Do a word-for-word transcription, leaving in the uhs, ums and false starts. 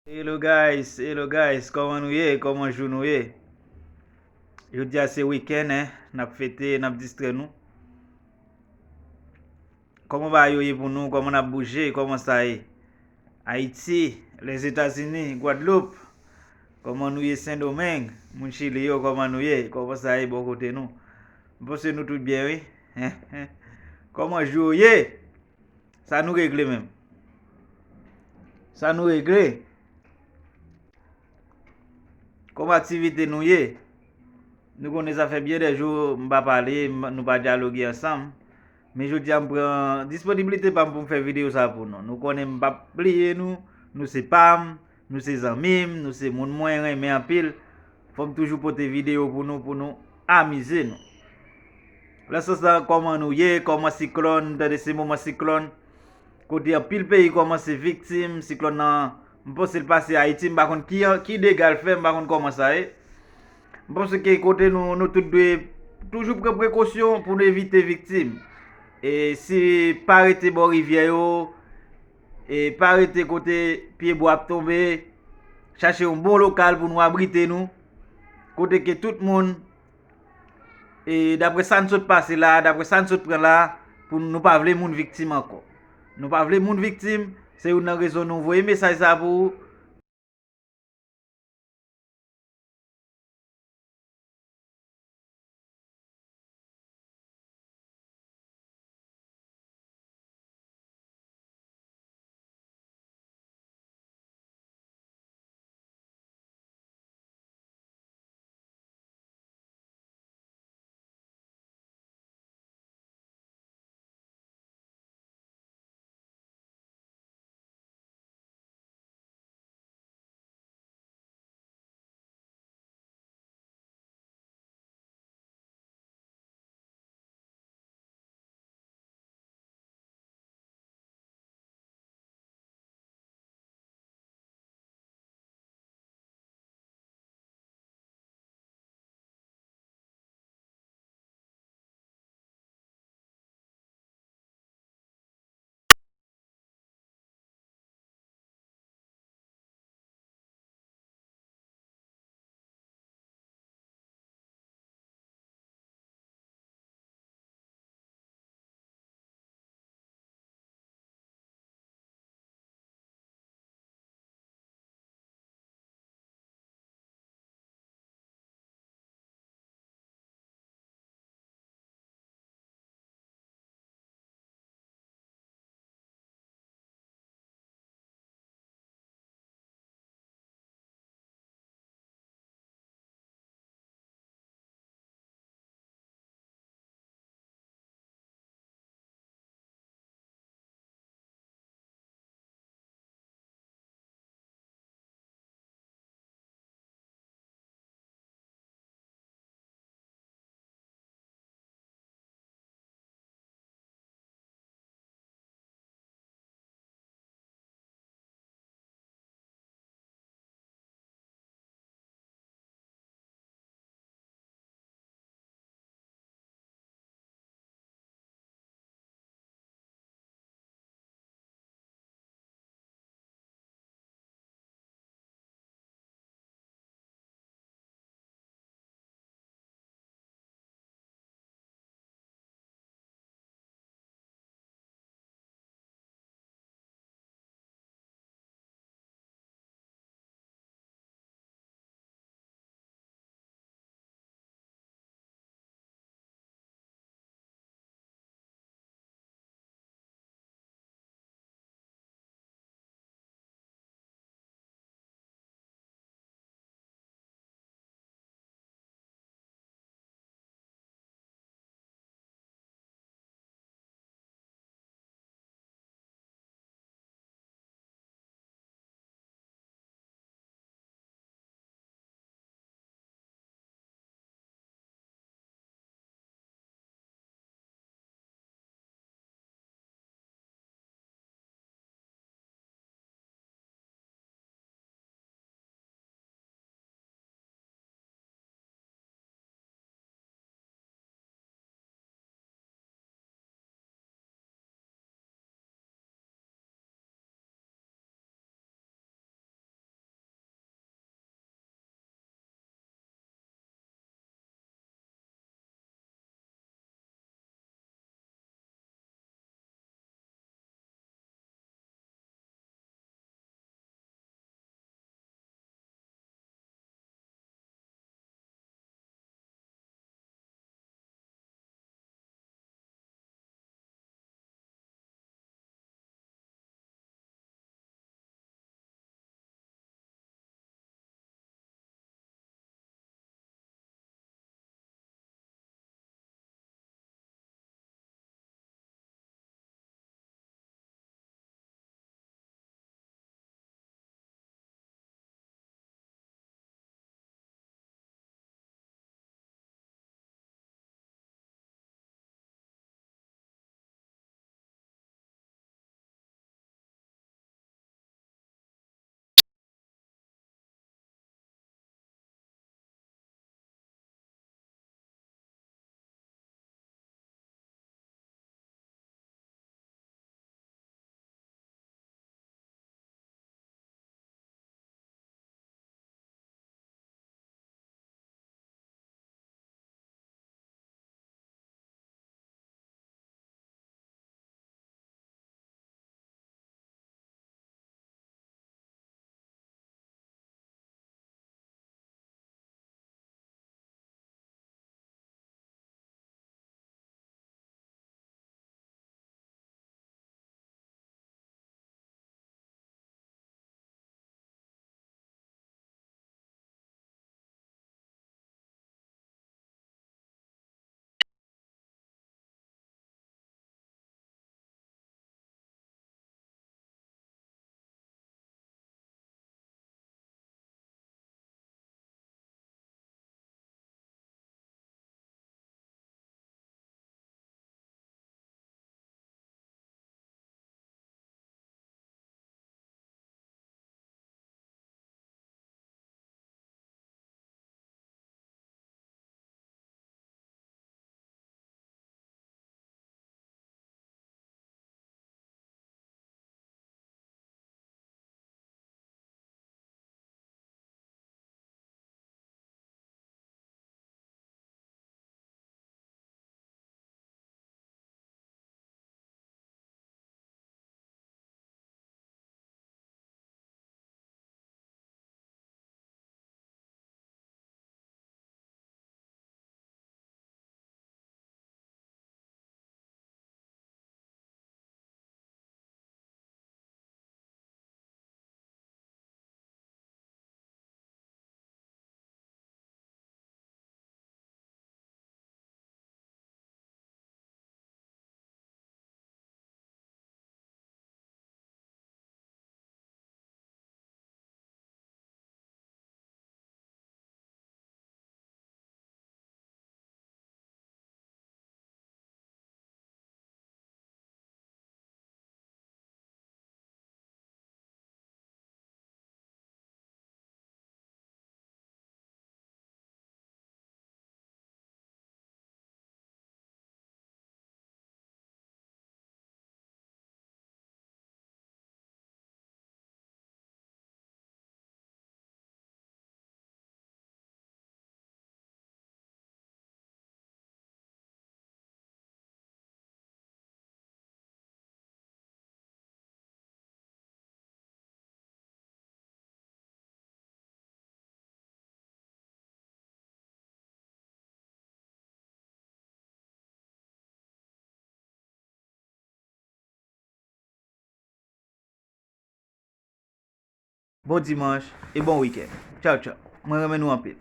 Hello guys, hello guys, kòman nou ye? Kòman jou nou ye? Jodi a se wikenn, en, n ap fete, n ap distrè nou. Kòman bagay yo ye pou nou? Kòman n ap bouje? Kòman sa ye? Ayiti, Lèzetazini, Gwadloup, kòman nou ye? Sendomeng, moun Chili yo, kòman nou ye? Kòman sa ye bò kote nou? M panse nou tout byen, wi. Kòman jou yo ye? Sa nou regle menm? Sa nou regle? Kòman aktivite nou ye? Nou konnen sa fè byen de jou m pa pale, m- nou pa dyaloge ansanm. Men jodi a m pran disponiblite pa m pou m fè videyo sa pou nou. Nou konnen m p ap bliye nou, nou se pa m, nou se zanmi m, nou se moun mwen renmen anpil. Fò m toujou pote videyo pou nou, pou nou amize nou. Nan sans la, kòman nou ye? Kòman siklòn? M tande se moman siklòn. Kote anpil peyi kòmanse viktim siklòn nan. M panse l pase Ayiti, m pa konn ki, ki dega l fè, m pa konn kòman sa ye. M panse ke kote nou, nou tout dwe toujou pran prekosyon pou nou evite viktim. E si pa rete bò rivyè yo, e pa rete kote pyebwa ap tonbe, chache yon bon lokal pou nou abrite nou, kote ke tout moun, e daprè sa n sot pase la, daprè sa n sot pran la, pou nou pa vle moun viktim ankò. Nou pa vle moun viktim, se youn nan rezon nou voye mesaj sa pou ou. Bon dimanch e bon wikenn. Tchaw, tchaw. Mwen renmen nou anpil.